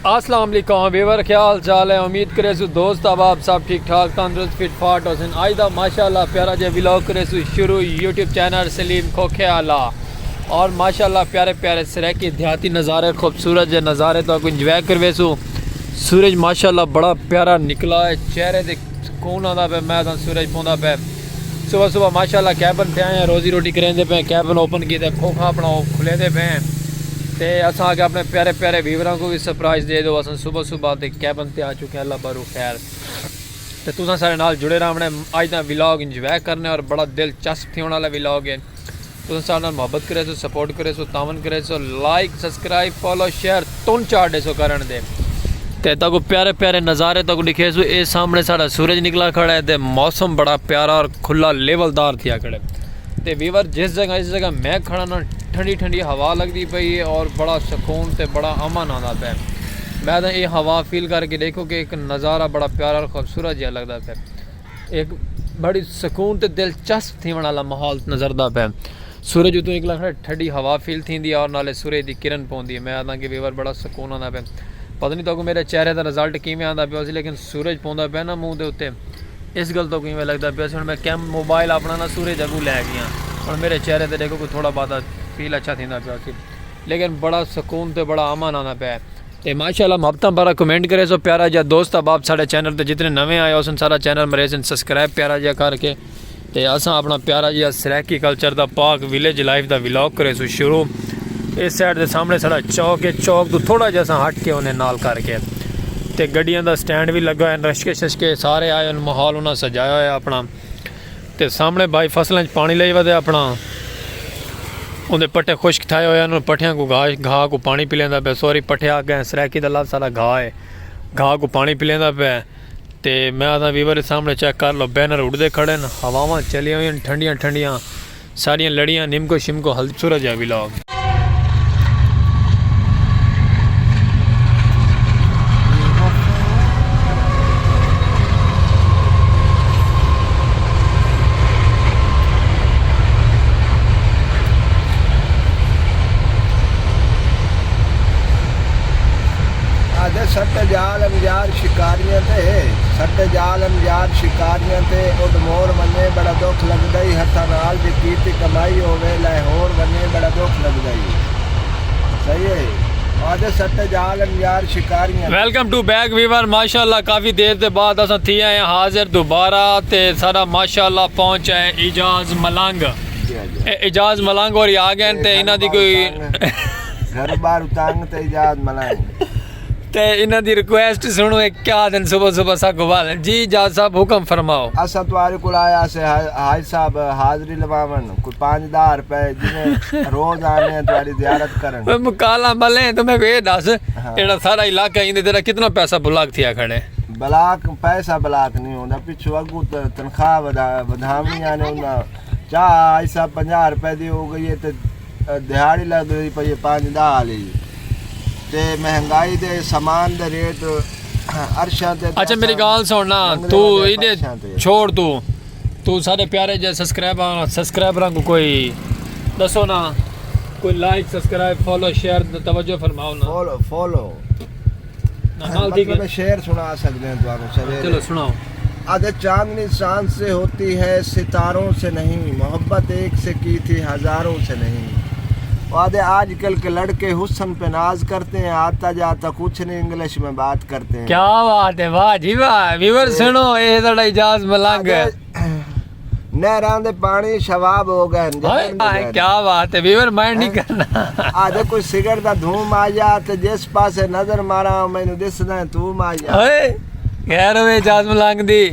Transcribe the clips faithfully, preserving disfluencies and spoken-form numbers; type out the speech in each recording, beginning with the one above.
السلام علیکم ویور، کیا حال چال ہے؟ امید کریسوں دوست احباب سب ٹھیک ٹھاک، تندرست، فٹ فاٹ ہوسن۔ اڄ دا ماشاءاللہ پیارا جیہا ولاگ کریسوں شروع یوٹیوب چینل سلیم کھوکھے آلا۔ اور ماشاءاللہ پیارے پیارے سرائیکی دیہاتی نظارے، خوبصورت جے نظارے تہاکوں انجوائے کرویسوں۔ سورج ماشاءاللہ بڑا پیارا نکلا ہے، چہرے تے سکون آندا پئے، میں تاں سورج پوندا پئے۔ صبح صبح ماشاءاللہ کیبن تے آئے ہیں، روزی روٹی کریندے پئے ہیں، کیبن اوپن کیتے، کھوکھا اپنا او کھلیندے پئے ہیں۔ تے اساں آکھیا اپنے پیارے پیارے ویوراں کوں وی سرپرائز ݙے ݙیو، اساں صبح صبح تے کیبن تے آ چکے ہیں، اللہ بارو خیر۔ تے تساں ساݙے نال جڑے رہوݨے، اڄ دا ولاگ انجوائے کرݨے اور بڑا دلچسپ تھیوݨ والا ولاگ ہے۔ تساں ساݙے نال محبت کریسو، سپورٹ کریسو، تعاون کریسو، لائک، سبسکرائب، فالو، شیئر تن چار ݙیسو کرݨ دے۔ تے تہاکوں پیارے پیارے نظارے تہاکوں ݙکھیسوں۔ اے سامݨے ساݙا سورج نکلا کھڑا ہے تے موسم بڑا پیارا اور کھلا لیول دار تھیا کھڑے۔ تے ویور جس جگہ، اس جگہ میں کھڑا نا، ٹھنڈی ٹھنڈی ہوا لڳدی پئی ہے اور بڑا سکون تے بڑا امن آندا پئے۔ میں تاں اے ہوا فیل کر کے ݙیکھو کہ ایک نظارہ بڑا پیارا اور خوبصورت جیہا لڳدا پئے۔ ایک بڑی سکون تے دلچسپ تھیوݨ والا ماحول نظردا پئے۔ سورج اتوں نکلا کھڑا، ٹھڈی ہوا فیل تھیندی ہے اور نالے سورج دی کرن پوندی ہے۔ میں آکھداں کہ ویور بڑا سکون آندا پئے۔ پتہ نہیں تہاکوں میرے چہرے دا رزلٹ کیویں آندا پیا ہوسی، لیکن سورج پوندا پئے نا منہ دے اتے، اس گل تہاکوں ایویں لڳدا پیا ہوسی۔ ہݨ میں کیم موبائل اپݨا نا سورج اڳوں لے ڳیاں، ہݨ میرے چہرے تے ݙیکھو کہ تھوڑا بہت فیل اچھا تھیندا پیا ہوسی، لیکن بڑا سکون تے بڑا امن آندا پئے۔ تے ماشاءاللہ محبتاں بھرا کمنٹ کریسو، پیارا جیہا دوست احباب ساݙے چینل تے جتنے نویں آئے ہوسن سارا چینل مریسن سبسکرائب پیارا جیہا کر کے۔ تے اساں اپݨا پیارا جیہا سرائیکی کلچر دا، پاک ولیج لائف دا ولاگ کریسوں شروع۔ اس سائیڈ دے سامݨے ساݙا چوک ہے، چوک توں تھوڑا جیہا اساں ہٹ کے انہیں نال کر کے تے گݙیاں دا سٹینڈ وی لڳا ہے، رشکے ششکے سارے آئے ہن، ماحول انہاں سجایا ہویا اپݨا۔ تے سامݨے بھائی فصلاں اچ پاݨی لئی ودے اپݨا، اوندے پٹھے خشک تھئے ہوئے ہن، انہاں پٹھیاں کوں گھا، گھا کوں پاݨی پلیندا پئے، سوری پٹھے آکھدے ہیں، سرائیکی دا لفظ ساݙا گھا ہے، گھا کوں پاݨی پلیندا پئے۔ تے میں آکھداں ویور سامݨے چیک کر لو، بینر اݙدے کھڑے ہن، ہواواں چلیاں ہوئیاں ہن ٹھنڈیاں ٹھنڈیاں، ساݙیاں لڑیاں نمکو شمکو ہل سورج ہے ولاگ۔ آدھے سٹ جال انگیار شکاریاں تے، سٹ جال انگیار شکاریاں تے، اڈ مور ونڄے بڑا ݙکھ لڳدئی، ہتھاں نال دی کیتی کمائی ہووے، لہور ونڄے بڑا ݙکھ لڳدئی۔ صحیح ہے۔ آدھے سٹ جال انگیار شکاریاں تے۔ ویلکم ٹو بیک ویور، ماشاءاللہ کافی دیر دے بعد اساں تھی آئے ہیں حاضر دوبارہ، تے سارا ماشاءاللہ پہنچ آئے اعجاز ملنگ۔ جی، جی۔ اے اعجاز ملنگ ہوری آ ڳئے ہن تے انہاں دی کوئی گھر بار تنگ تے اعجاز ملنگ۔ تے انہاں دی ریکویسٹ سݨو، اے کیا آہدن صبح صبح ساکوں ول۔ جی اعجاز صاحب حکم فرماؤ۔ اساں تہاݙے کول آئے ہاسے حا-، حاج صاحب حاضری لواوݨ، کوئی پنج ݙاہ روپے جیویں روز آنے ہیں تہاݙی زیارت کرݨ۔ اوئے مکالا ملیں، توں میکوں اے ݙس، ہاں۔ جیڑھا سارا علاقہ ایندے تیݙا کتنا پیسہ بلاک تھیا کھڑے؟ بلاک، پیسہ بلاک نہیں ہوندا، پچھوں اڳوں ت-، تنخواہ ودھا-، ودھاوݨی آنے انہاں چاہ حاج صاحب پنجاہ روپے دی ہو ڳئی ہے تے دیہاڑی لڳدی پئی ہے پنج ݙاہ آلی۔ تے مہنگائی دے سامان دے ریٹ عرشاں تے اچھا، میری ڳالھ سُݨ نا، لنگھدے توں ودے ایݙے فرشاں تے۔ چھوڑ توں، توں ساݙے پیارے جے سبسکرائبر، سبسکرائبراں کوں کوئی ݙسو نا، کوئی لائک، سبسکرائب، فالو، شیئر توجہ فرماؤ نا۔ فالو، فالو۔ نہ، نال ٹھیک ہے۔ مطلب شعر سݨا سڳدے ہیں تہاکوں سویرے۔ چلو سݨاؤ۔ آدھے چاندنی چاند سے ہوتی ہے، ستاروں سے نہیں، محبت ایک سے کی تھی، ہزاروں سے نہیں۔ وہ آدھے آج کل کے لڑکے حسن پہ ناز کرتے ہیں، آتا جاتا کچھ نہیں، انگلش میں بات کرتے ہیں۔ کیا بات ہے، واہ جی واہ۔ ویور سُݨو، اے ساݙا اعجاز ملنگ ہے۔ آدھے نہراں دے پاݨی شواب ہو ڳئے ہن، ہائے، جتن ہائے، ٻجھے ہن۔ کیا بات ہے، ویور، میں نہیں کرنا۔ آدھے کوئی سگریٹ دا دھوم آیا تے جس پاسے نظر ماراں، مینوں ݙسدا ہے دھوم آیا۔ ہائے، خیر ہوئے اعجاز ملنگ دی۔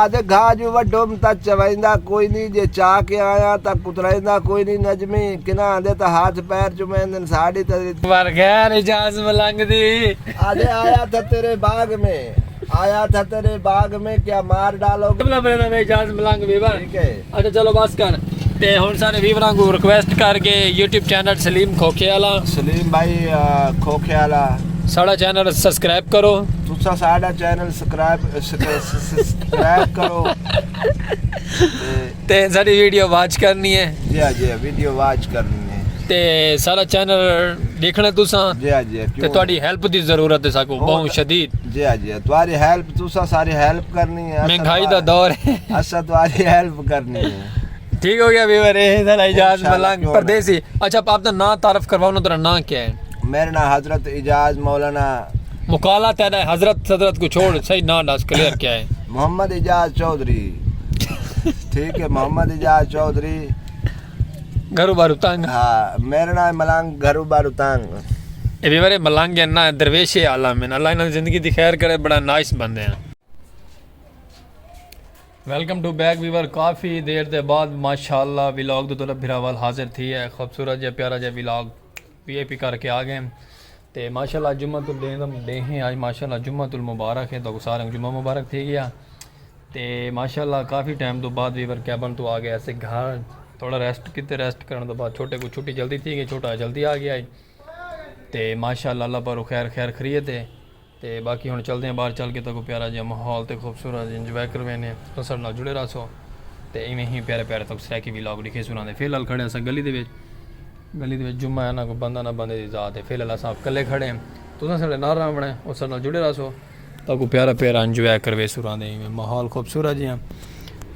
آدھے گھا جو وڈوم تاں چویندا کوئی نہیں، جے چا کے آیا تاں کترائیندا کوئی نہیں۔ نجمی کناں آندے تاں ہاتھ پیر چمیندن، ساݙی تاں پر خیر اعجاز ملنگ دی۔ آدھے آیا تھا تیرے باغ میں، آیا تھا تیرے باغ میں، کیا مار ڈالو گے؟ قبلہ برینا میں اعجاز ملنگ ویور۔ ٹھیک ہے۔ اچھا چلو بس کر۔ تے ہݨ سارے ویوراں کوں ریکویسٹ کر کے یوٹیوب چینل سلیم کھوکھے والا۔ سلیم بھائی، آ، کھوکھے والا۔ ساݙا چینل سبسکرائب کرو۔ تساں ساݙا چینل سبسکرائب، س-، س-، سبسکرائب کرو۔ تے تے ساݙی ویڈیو واچ کرݨی ہے۔ جی ہاں، جی ہاں، ویڈیو واچ کرݨی ہے۔ تے سارا چینل ݙیکھݨا تساں۔ جی ہاں جی، تے کیوں تہاݙی ہیلپ دی ضرورت ہے ساکوں، بہت شدید۔ جی ہاں جی، تہاݙی ہیلپ، تساں ساری ہیلپ کرنی ہے۔ مہنگائی دا دور ہے۔ اساں تہاݙی ہیلپ کرنی ہے۔ ٹھیک ہو گیا ویور، اے ساݙا اعجاز ملنگ پردیسی۔ اچھا، آپ دا ناں تعارف کرواؤ نا، تہاݙا ناں کیا ہے؟ میرا ناں حضرت اعجاز مولانا۔ مکالا تیݙا حضرت صدرت کو چھوڑ، صحیح ناں ݙس، کلیئر کیا ہے؟ محمد اعجاز چوہدری۔ ٹھیک ہے، محمد اعجاز چوہدری۔ گھرو بارو تنگ۔ ہاں، میرا ناں ہے ملنگ، گھرو بارو تنگ۔ اے ویور، ملنگ ہے نا، درویش عالم ہے۔ اللہ انہاں دی زندگی دی خیر کرے، بڑا نائس بندے ہیں۔ ویلکم ٹو بیک ویور، کافی دیر دے بعد ماشاءاللہ ولاگ دے تہاݙا بھراوال حاضر تھی ہے۔ خوبصورت جا پیارا جا ولاگ وی آئی پی کر کے آ ڳئے۔ تے ماشاءاللہ جمعہ تل ݙینہہ دا ݙینہہ ہے اڄ، ماشاءاللہ جمعہ تل مبارک ہے، تہاکوں سارے جمعہ مبارک تھی ڳیا۔ تے ماشاءاللہ کافی ٹائم توں بعد ویور کیبن توں آ ڳئے اسے گھر، تھوڑا ریسٹ کیتے، ریسٹ کرݨ دے بعد چھوٹے کوں چھٹی جلدی تھی ڳئی، چھوٹا جلدی آ ڳیا ہے۔ تے ماشاءاللہ اللہ پاروں خیر، خیر خیریت ہے۔ تے باقی ہݨ چلدے ہیں ٻاہر، چل کے تہاکوں پیارا جیہا ماحول تے خوبصورت جیہا انجوائے کرویندے ہیں۔ تساں ساݙے نال جڑے رہسو تے ایویں ہی پیارے پیارے تہاکوں سرائیکی ولاگ ݙکھیسوں راہندے۔ فی الحال کھڑے اساں گلی دے وچ، گلی دے وچ جمعہ ہے نا، کوئی بندہ نہ بندے دی ذات ہے۔ فی الحال اساں کلھے کھڑے ہیں، تساں ساݙے نال راہوݨا ہے، اور ساݙے نال جڑے رہسو، تہاکوں پیارا پیارا انجوائے کرویسوں راہندے۔ ایویں ماحول خوبصورت جیہا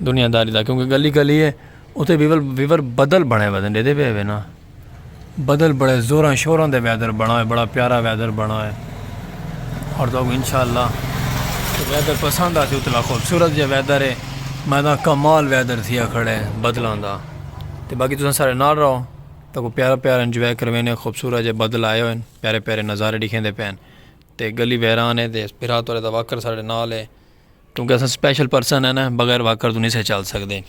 دنیا داری دا، کیونکہ گلی گلی ہے۔ اتھے ویور، ویور بدل بݨے ودن، ݙیہدے پئے وے نا۔ بدل بڑے زوراں شوراں دے ویدر بݨا ہوئے، بڑا پیارا ویدر بݨا ہوئے۔ اور تہاکوں انشاءاللہ ویدر پسند آسی، اتلا خوبصورت جیہا ویدر ہے۔ میدان کمال ویدر تھیا کھڑے بدلاں دا۔ تے باقی تساں ساݙے نال رہو، تہاکوں پیارا پیارا انجوائے کروینے، خوبصورت جیہے بدل آئے ہوئے، پیارے پیارے نظارے ݙکھیندے پئے۔ تے گلی ویران ہے، تے بھرا تہاݙے دا واکر ساݙے نال ہے۔ کیونکہ اساں سپیشل پرسن ہیں نا، بغیر واکر توں نہیں سے چل سڳدے۔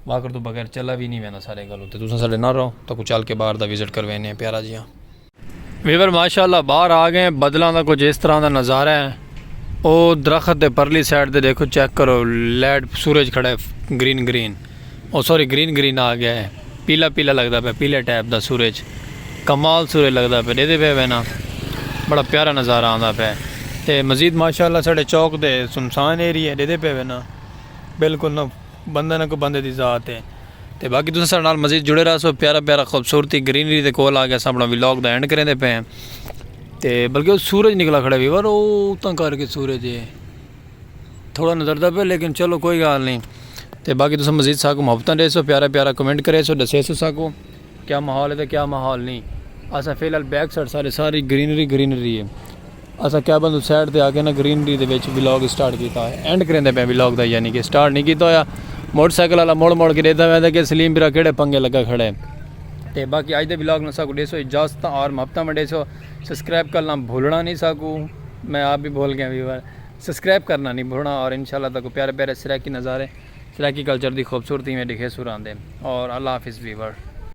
واکر توں بغیر چلا وی نہیں ویندا ساݙے کولوں۔ تے تساں ساݙے نال رہو، تہاکوں چل کے باہر دا وزٹ کروینے ہیں پیارا جیہا۔ ویور ماشاءاللہ باہر آ ڳئے ہیں، بدلاں دا کجھ اس طرح دا نظارہ ہے۔ او درخت دے پرلی سائیڈ تے ݙیکھو، چیک کرو، لائٹ سورج کھڑا ہے گرین گرین۔ او سوری، گرین گرین آ ڳیا ہے، پیلا پیلا لڳدا پیا، پیلے ٹائپ دا سورج، کمال سورج لڳدا پیا، ݙیہدے پئے وے نا، بڑا پیارا نظارہ آندا پیا۔ تے مزید ماشاءاللہ ساݙے چوک دے سنسان ایریا، ݙیہدے پئے وے نا، بالکل نہ بندہ نہ کوئی بندے دی ذات ہے۔ تے باقی تساں ساݙے نال مزید جڑے رہسو، پیارا پیارا خوبصورتی گرینری دے کول آ ڳئے، اساں اپݨا ولاگ دا اینڈ کریندے پئے ہیں۔ تے بلکہ او سورج نکلا کھڑا ہے ویور، او اتاں کر کے سورج ہے۔ تھوڑا نظردا پیا، لیکن چلو کوئی ڳالھ نہیں۔ تے باقی تساں مزید ساکوں محبتاں ݙیسو، پیارا پیارا کمنٹ کریسو، ݙسیسو ساکوں کیا ماحول ہے تے کیا ماحول نہیں۔ اساں فی الحال بیک سائیڈ سارے، ساری گرینری گرینری ہے۔ اساں کیبن توں سائیڈ تے آ کے نا گرینری دے وچ ولاگ سٹارٹ کیتا ہے، اینڈ کریندے پئے ولاگ دا، یعنی کہ سٹارٹ نہیں کیتا ہویا۔ موٹر سائیکل والا مڑ مڑ کے ݙیہدا ویندا کہ سلیم بھرا کیڑھے پنگے لڳا کھڑا ہے۔ تے باقی اڄ دے ولاگ نال ساکوں ݙیسو اجازت اور محبتاں ونڈیسو۔ سبسکرائب کرݨا بھلݨا نہیں ساکوں، میں آپ بھی بھل ڳیا ویور۔ سبسکرائب کرݨا نہیں بھلݨا، اور انشاءاللہ تہاکوں پیارے پیارے سرائیکی نظارے، سرائیکی کلچر دی خوبصورتی میں ݙکھیسوں راہندے۔ اور اللہ حافظ ویور۔